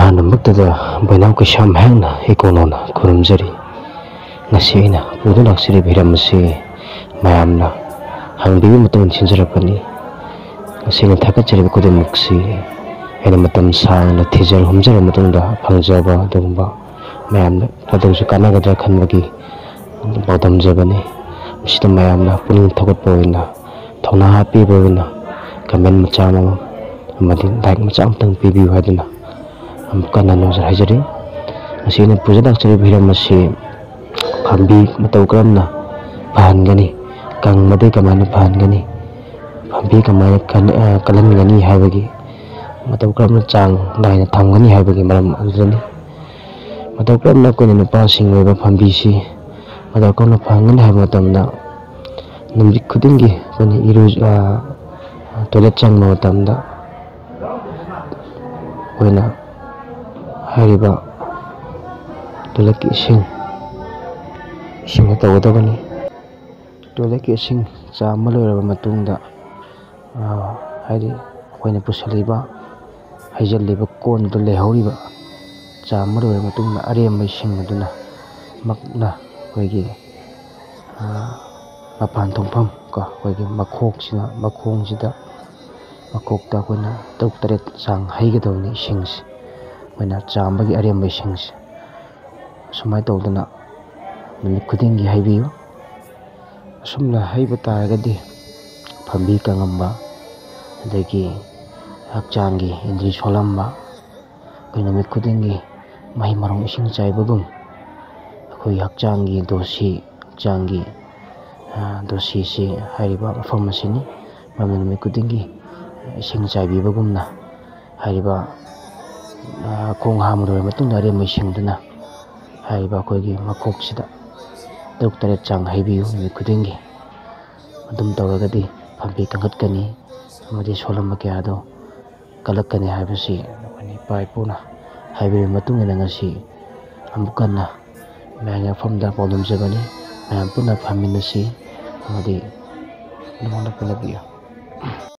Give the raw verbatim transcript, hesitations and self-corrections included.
ꯑꯍꯥꯟꯕꯃꯛꯇꯗ ꯕꯣꯏꯅꯥꯎ ꯀꯩꯁꯥꯝ ꯍꯥꯏꯅ ꯏꯀꯣꯟ ꯅꯧꯅ ꯈꯨꯔꯨꯝꯖꯔꯤ꯫ ꯉꯁꯤ ꯑꯩꯅ ꯄꯨꯗꯨꯅ ꯂꯥꯛꯆꯔꯤꯕ ꯍꯤꯔꯝ ꯑꯁꯤ ꯃꯌꯥꯝꯅ ꯍꯪꯕꯤꯕ ꯃꯇꯨꯡ ꯊꯤꯟꯖꯔꯛꯄꯅꯤ꯫ ꯉꯁꯤ ꯑꯩꯅ ꯊꯥꯒꯠꯆꯔꯤꯕ ꯈꯨꯗꯤꯡꯃꯛꯁꯤ ꯑꯩꯅ ꯃꯇꯝ ꯁꯥꯡꯅ ꯊꯤꯖꯔ ꯍꯨꯝꯖꯔꯕ ꯃꯇꯨꯡꯗ ꯐꯪꯖꯕ ꯑꯗꯨꯒꯨꯝꯕ ꯃꯌꯥꯝꯗ ꯑꯗꯨꯝꯁꯨ ꯀꯥꯟꯅꯒꯗ꯭ꯔꯥ ꯈꯟꯕꯒꯤ ꯄꯥꯎꯗꯝꯖꯕꯅꯤ꯫ ꯃꯁꯤꯗ ꯃꯌꯥꯝꯅ ꯄꯨꯛꯅꯤꯡ ꯊꯧꯒꯠꯄ ꯑꯣꯏꯅ, ꯊꯧꯅꯥ ꯍꯥꯞꯄꯤꯕ ꯑꯣꯏꯅ comment ꯃꯆꯥ ꯑꯃ ꯑꯃꯗꯤ like ꯃꯆꯥ ꯑꯃꯇꯪ ꯄꯤꯕꯤꯌꯨ ꯍꯥꯏꯗꯨꯅ ꯑꯃꯨꯛ ꯀꯟꯅ ꯅꯧꯖ ꯍꯥꯏꯖꯔꯤ꯫ ꯉꯁꯤ ꯑꯩꯅ ꯄꯨꯖ ꯂꯥꯛꯆꯔꯤꯕ ꯍꯤꯔꯝ ꯑꯁꯤ ꯄꯥꯝꯕꯤ ꯃꯇꯧ ꯀꯔꯝꯅ ꯐꯍꯟꯒꯅꯤ, ꯀꯪꯕꯗꯒꯤ ꯀꯃꯥꯏꯅ ꯐꯍꯟꯒꯅꯤ, ꯄꯥꯝꯕꯤ ꯀꯃꯥꯏꯅ ꯀꯟ-, ꯑ, ꯀꯜꯍꯟꯒꯅꯤ ꯍꯥꯏꯕꯒꯤ, ꯃꯇꯧ ꯀꯔꯝꯅ ꯆꯥꯡ ꯅꯥꯏꯅ ꯊꯝꯒꯅꯤ ꯍꯥꯏꯕꯒꯤ ꯃꯔꯝ ꯑꯗꯨꯗꯅꯤ꯫ ꯃꯇꯧ ꯀꯔꯝꯅ ꯑꯩꯈꯣꯏꯅ ꯅꯨꯄꯥꯁꯤꯡ ꯑꯣꯏꯕ ꯄꯥꯝꯕꯤꯁꯤ ꯃꯇꯧ ꯀꯔꯝꯅ ꯐꯍꯟꯒꯅꯤ ꯍꯥꯏꯕ ꯃꯇꯝꯗ, ꯅꯨꯃꯤꯠ ꯈꯨꯗꯤꯡꯒꯤ ꯑꯩꯈꯣꯏꯅ ꯏꯔꯨ-, ꯑ, toilet ꯆꯪꯕ ꯃꯇꯝꯗ ꯑꯩꯈꯣꯏꯅ ꯍꯥꯏꯔꯤꯕ toiletꯀꯤ ꯏꯁꯤꯡ, ꯏꯁꯤꯡꯗ ꯇꯧꯒꯗꯕꯅꯤ꯫ Toiletꯀꯤ ꯏꯁꯤꯡ ꯆꯥꯝꯕ ꯂꯣꯏꯔꯕ ꯃꯇꯨꯡꯗ, ꯑ, ꯍꯥꯏꯗꯤ ꯑꯩꯈꯣꯏꯅ ꯄꯨꯁꯤꯜꯂꯤꯕ, ꯍꯩꯖꯤꯜꯂꯤꯕ ꯀꯣꯟꯗꯨꯗ ꯂꯩꯍꯧꯔꯤꯕ, ꯆꯥꯝꯕ ꯂꯣꯏꯔꯕ ꯃꯇꯨꯡꯗ ꯑꯔꯦꯝꯕ ꯏꯁꯤꯡ ꯑꯗꯨꯅ ꯃꯛꯅ ꯑꯩꯈꯣꯏꯒꯤ, ꯑ, ꯃꯄꯥꯟ ꯊꯣꯡꯐꯝ ꯀꯣ, ꯑꯩꯈꯣꯏꯒꯤ ꯃꯈꯣꯛꯁꯤꯅ, ꯃꯈꯣꯡꯁꯤꯗ, ꯃꯈꯣꯛꯇ ꯑꯩꯈꯣꯏꯅ ꯇꯔꯨꯛ ꯇꯔꯦꯠ ꯆꯥꯡ ꯍꯩꯒꯗꯕꯅꯤ ꯏꯁꯤꯡꯁꯤ꯫ ꯑꯩꯈꯣꯏꯅ ꯆꯥꯝꯕꯒꯤ ꯑꯔꯦꯝꯕ ꯏꯁꯤꯡꯁꯦ ꯑꯁꯨꯃꯥꯏꯅ ꯇꯧꯗꯅ ꯅꯨꯃꯤꯠ ꯈꯨꯗꯤꯡꯒꯤ ꯍꯩꯕꯤꯌꯨ꯫ ꯑꯁꯨꯝꯅ ꯍꯩꯕ ꯇꯥꯔꯒꯗꯤ ꯄꯥꯝꯕꯤ ꯀꯪꯉꯝꯕ, ꯑꯗꯒꯤ ꯍꯛꯆꯥꯡꯒꯤ ꯏꯟꯗ꯭ꯔꯤ ꯁꯣꯜꯂꯝꯕ, ꯑꯩꯈꯣꯏ ꯅꯨꯃꯤꯠ ꯈꯨꯗꯤꯡꯒꯤ ꯃꯍꯩ ꯃꯔꯣꯡ ꯏꯁꯤꯡ ꯆꯥꯏꯕꯒꯨꯝ, ꯑꯩꯈꯣꯏꯒꯤ ꯍꯛꯆꯥꯡꯒꯤ ꯗꯣꯁꯤ, ꯍꯛꯆꯥꯡꯒꯤ, ꯑ, ꯗꯣꯁꯤꯁꯤ ꯍꯥꯏꯔꯤꯕ ꯃꯐꯝ ꯑꯁꯤꯅꯤ꯫ ꯃꯔꯝꯗꯤ ꯅꯨꯃꯤꯠ ꯈꯨꯗꯤꯡꯒꯤ ꯏꯁꯤꯡ ꯆꯥꯏꯕꯤꯕꯒꯨꯝꯅ ꯍꯥꯏꯔꯤꯕ, ꯑ, ꯈꯣꯡ ꯍꯥꯝꯕ ꯂꯣꯏꯔꯕ ꯃꯇꯨꯡꯗ ꯑꯔꯦꯝꯕ ꯏꯁꯤꯡꯗꯨꯅ ꯍꯥꯏꯔꯤꯕ ꯑꯩꯈꯣꯏꯒꯤ ꯃꯈꯣꯛꯁꯤꯗ ꯇꯔꯨꯛ ꯇꯔꯦꯠ ꯆꯥꯡ ꯍꯩꯕꯤꯌꯨ ꯅꯨꯃꯤꯠ ꯈꯨꯗꯤꯡꯒꯤ꯫ ꯑꯗꯨꯝ ꯇꯧꯔꯒꯗꯤ ꯄꯥꯝꯕꯤ ꯀꯟꯈꯠꯀꯅꯤ ꯑꯃꯗꯤ ꯁꯣꯜꯂꯝꯕ ꯀꯌꯥꯗꯣ ꯀꯜꯂꯛꯀꯅꯤ ꯍꯥꯏꯕꯁꯤ ꯑꯩꯈꯣꯏꯅ ꯏꯄꯥ ꯏꯄꯨꯅ ꯍꯥꯏꯕꯤꯔꯕ ꯃꯇꯨꯡ ꯏꯟꯅ ꯉꯁꯤ ꯑꯃꯨꯛ ꯍꯟꯅ ꯃꯌꯥꯝꯒꯤ ꯃꯐꯝꯗ ꯄꯥꯎꯗꯝꯖꯕꯅꯤ꯫ ꯃꯌꯥꯝ ꯄꯨꯟꯅ ꯐꯥꯃꯤꯟꯅꯁꯤ ꯑꯃꯗꯤ ꯅꯉꯣꯟꯗ ꯄꯨꯟꯅꯕꯤꯌꯨ꯫